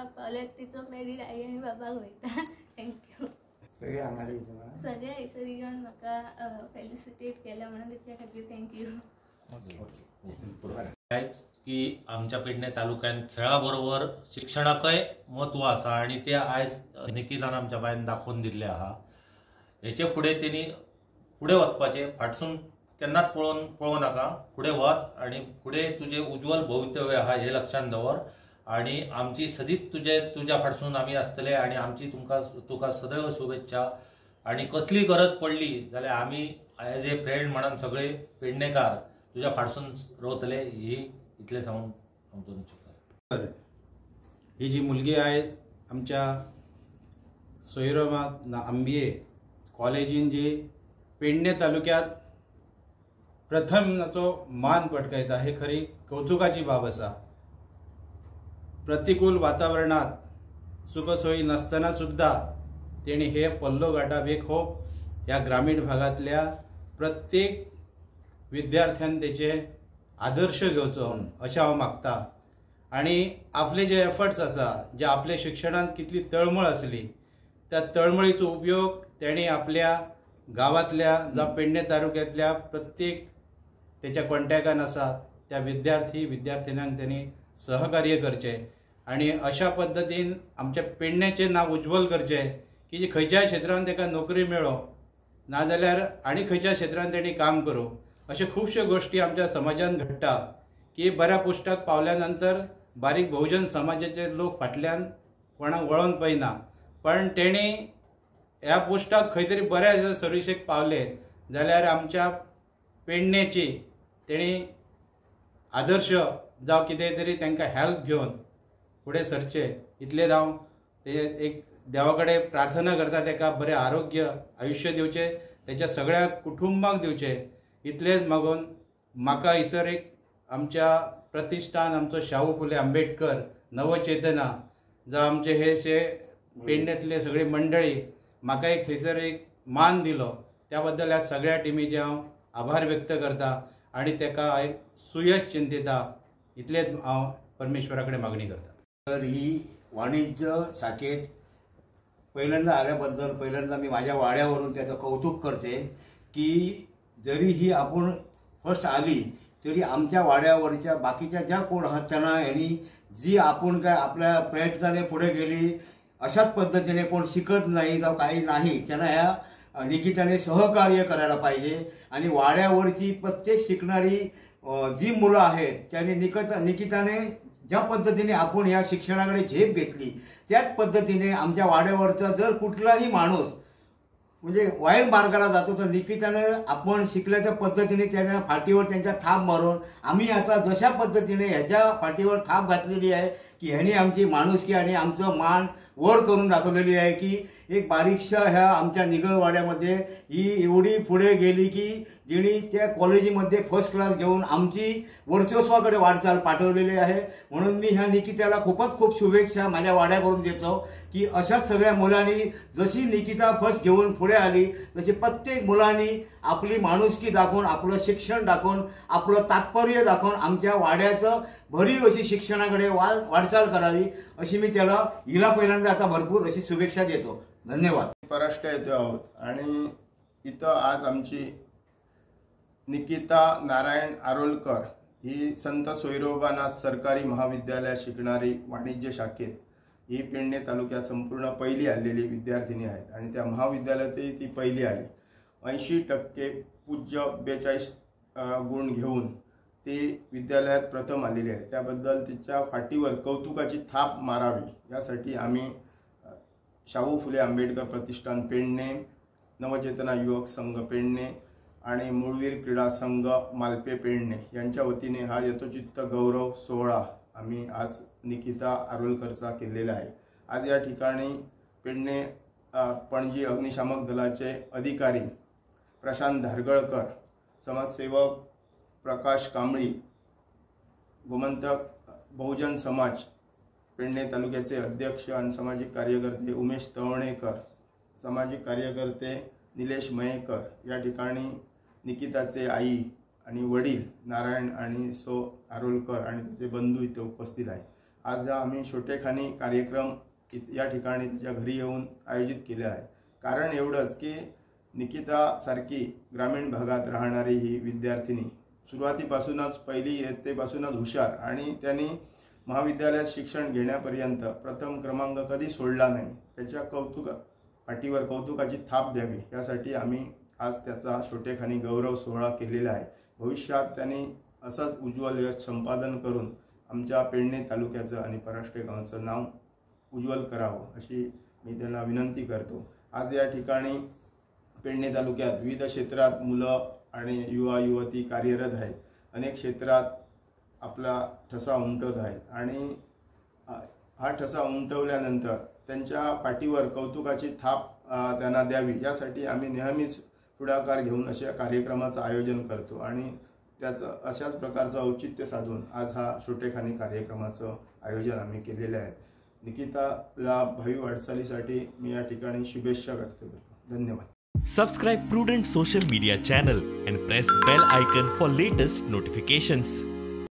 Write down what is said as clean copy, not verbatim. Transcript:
शिकपाक पावले तिचो क्रेडीट आई आनी बाबाक वयता. Thank you. सगळे हैसर येवन म्हाका फेलिसिटेट केलें म्हणून तेच्या खातीर thank you. की आमच्या पेडणे तालुक्यान खेळा बरोबर शिक्षणाकय म्हत्व आसा आनी ते आयज निकितान आमच्या बायन दाखोवन दिल्ले आहा. हेचे फुडें तेणी फुडें वचपाचें, फाटसून केन्नाच पळोवं नाका, फुडें वच आनी फुडें तुजें उज्ज्वल भवितव्य आहा हें लक्षांत दवर आनी आमची सदींच तुज्या फाटसून आमी आसतले आनी आमची तुका सदैव शुभेच्छा. आनी कसली गरज पडली जाल्यार आमी एज ए फ्रेंड म्हणून सगळे पेडणेकार तुज्या फाटसून रावतले ही इतलें सांगून आमचो निश्चित. ही जी मुलगी आहे आमच्या सोयरोमा आंबिये कॉलेजीन जी पेडणे तालुक्यात प्रथमनाचो मान पटकायता हे खरी कौतुकाची बाब आसा. प्रतिकूल वातावरणात सुखसोयी नसतना सुद्धा तेणी हे पल्लो गाठाप एक हो ह्या ग्रामीण भागांतल्या प्रत्येक विद्यार्थ्यान तेचे आदर्श घेवचो अशें हांव मागता. आनी आपले जे एफर्ट्स आसा, जे आपले शिक्षणांत कितली तळमळ आसली त्या तळमळीचो उपयोग तेणी आपल्या गांवांतल्या जावं पेडणे तालुक्यांतल्या प्रत्येक तेच्या कॉन्टॅक्टान आसा त्या विद्यार्थी विद्यार्थिन्यांक तेणी सहकार्य करचें आनी अशा पद्दतीन आमच्या पेडण्याचें नांव उज्ज्वल करचें की जे खंयच्याय क्षेत्रांत तेका नोकरी मेळो नाजाल्यार आनी खंयच्या क्षेत्रांत तेणी काम करूं. अश्यो खुबश्यो गोश्टी आमच्या समाजान घडटा की बऱ्या पोस्टाक पावल्या नंतर बारीक बहुजन समाजाचे लोक फाटल्यान कोणाक वळोन पळयना, पण तेणी ह्या पोस्टाक खंय तरी बऱ्या सर्विसेक पावले जाल्यार आमच्या पेडण्याची तेणी आदर्श जावं कितें तरी तांकां हेल्प घेवन फुडें सरचें इतलें हांव तेजें एक देवा कडेन प्रार्थना करता. ताका बरें आरोग्य आयुश्य दिवचें, तेच्या सगळ्या कुटुंबाक दिवचें इतलेंच मागून म्हाका हयसर एक आमच्या प्रतिष्ठान आमचो शाहू फुले आंबेडकर नवचेतना जावं आमचे हे शे पेडण्यातले सगळी मंडळी म्हाका एक थंयसर एक मान दिलो त्या बद्दल ह्या सगळ्या टिमीचे हांव आभार व्यक्त करता आनी ताका एक सुयश चिंतिता इतलेंच हांव परमेश्वरा कडेन मागणी करता. तर ही वाणिज्य शाखेत पहिल्यांदा आल्याबद्दल पहिल्यांदा मी माझ्या वाड्यावरून त्याचं कौतुक करते की जरी ही आपण फर्स्ट आली तरी आमच्या वाड्यावरच्या बाकीच्या ज्या कोण आहात त्यांना ह्यांनी जी आपण काय आपल्या प्रयत्नाने पुढे गेली अशाच पद्धतीने कोण शिकत नाही जावं काही नाही त्यांना ह्या निकिताने सहकार्य करायला पाहिजे. आणि वाड्यावरची प्रत्येक शिकणारी जी मुलं आहेत त्यांनी निकिताने ज्या पद्धतीने आपण ह्या शिक्षणाकडे झेप घेतली त्याच पद्धतीने आमच्या वाड्यावरचा जर कुठलाही माणूस म्हणजे वाईट मार्गाला जातो तर निकिताने आपण शिकल्याच्या पद्धतीने त्यांना फाटीवर त्यांच्या थाप मारून आम्ही आता जशा पद्धतीने ह्याच्या फाटीवर थाप घातलेली आहे की ह्याने आमची माणुसकी आणि आमचं मान वर करून दाखवलेली आहे की एक बारीकशा ह्या आमच्या निगळवाड्यामध्ये ही एवढी पुढे गेली की जिने त्या कॉलेजीमध्ये फर्स्ट क्लास घेऊन आमची वर्चस्वाकडे वाटचाल पाठवलेली आहे. म्हणून मी ह्या निकिताला खूपच खूप शुभेच्छा माझ्या वाड्याकडून देतो की अशाच सगळ्या मुलांनी जशी निकिता फर्स्ट घेऊन पुढे आली तशी प्रत्येक मुलांनी आपली माणुसकी दाखवून आपलं शिक्षण दाखवून आपलं तात्पर्य दाखवून आमच्या वाड्याचं भरीव अशी शिक्षणाकडे वाटचाल करावी अशी मी त्याला हिला पहिल्यांदा आता भरपूर अशी शुभेच्छा देतो. धन्यवाद. पराष्ट येतो आहोत आणि इथं आज आमची निकिता नारायण आरोलकर ही संत सोयरोबानाथ सरकारी महाविद्यालयात शिकणारी वाणिज्य शाखेत ही पेडणे तालुक्यात संपूर्ण पहिली आलेली विद्यार्थिनी आहेत आणि त्या महाविद्यालयातही ती पहिली आली. 80% पूज्य 42 गुण घेऊन ती विद्यालयात प्रथम आलेली आहे. त्याबद्दल तिच्या फाटीवर कौतुकाची थाप मारावी यासाठी आम्ही शाहू फुले आंबेडकर प्रतिष्ठान पेडणे, नवचेतना युवक संघ पेडणे आणि मूळवीर क्रीडा संघ मालपे पेडणे यांच्या वतीने हा यथोचित गौरव सोहळा आम्ही आज निकिता आरोलकरचा केलेला आहे. आज या ठिकाणी पेडणे पणजी अग्निशामक दलाचे अधिकारी प्रशांत धारगळकर, समाजसेवक प्रकाश कांबळी, गोमंतक बहुजन समाज पेडणे तालुक्याचे अध्यक्ष आणि सामाजिक कार्यकर्ते उमेश तवणेकर, सामाजिक कार्यकर्ते निलेश मयेकर, या ठिकाणी निकिताचे आई आणि वडील नारायण आणि सो आरोलकर आणि त्याचे बंधू इथे उपस्थित आहे. आज हा आम्ही छोटेखानी कार्यक्रम या ठिकाणी त्याच्या घरी येऊन आयोजित केले आहे. कारण एवढंच की निकितासारखी ग्रामीण भागात राहणारी ही विद्यार्थिनी सुरुवातीपासूनच पहिली इयत्तेपासूनच हुशार आणि त्यांनी महाविद्यालयात शिक्षण घेण्यापर्यंत प्रथम क्रमांक कधी सोडला नाही. त्याच्या पाठीवर कौतुकाची थाप द्यावी यासाठी आम्ही आज त्याचा छोटेखानी गौरव सोहळा केलेला आहे. भविष्यात त्यांनी असंच उज्ज्वल यश संपादन करून आमच्या पेडणे तालुक्याचं आणि पराष्टे गावाचं नाव उज्ज्वल करावं अशी मी त्यांना विनंती करतो. आज या ठिकाणी पेडणे तालुक्यात विविध क्षेत्रात मुलं आणि युवा युवती कार्यरत आहेत. अनेक क्षेत्रात आपला ठसा उमटवत आहेत आणि हा ठसा उमटवल्यानंतर त्यांच्या पाठीवर कौतुकाची थाप त्यांना द्यावी यासाठी आम्ही नेहमीच पुढाकार घेऊन अशा कार्यक्रमाचं आयोजन करतो आणि त्याचं अशाच प्रकारचं औचित्य साधून आज हा छोटेखानी कार्यक्रमाचं आयोजन आम्ही केलेलं आहे. निकिताला भावी वाटचालीसाठी मी या ठिकाणी शुभेच्छा व्यक्त करतो. धन्यवाद. Subscribe Prudent social media channel and press bell icon for latest notifications.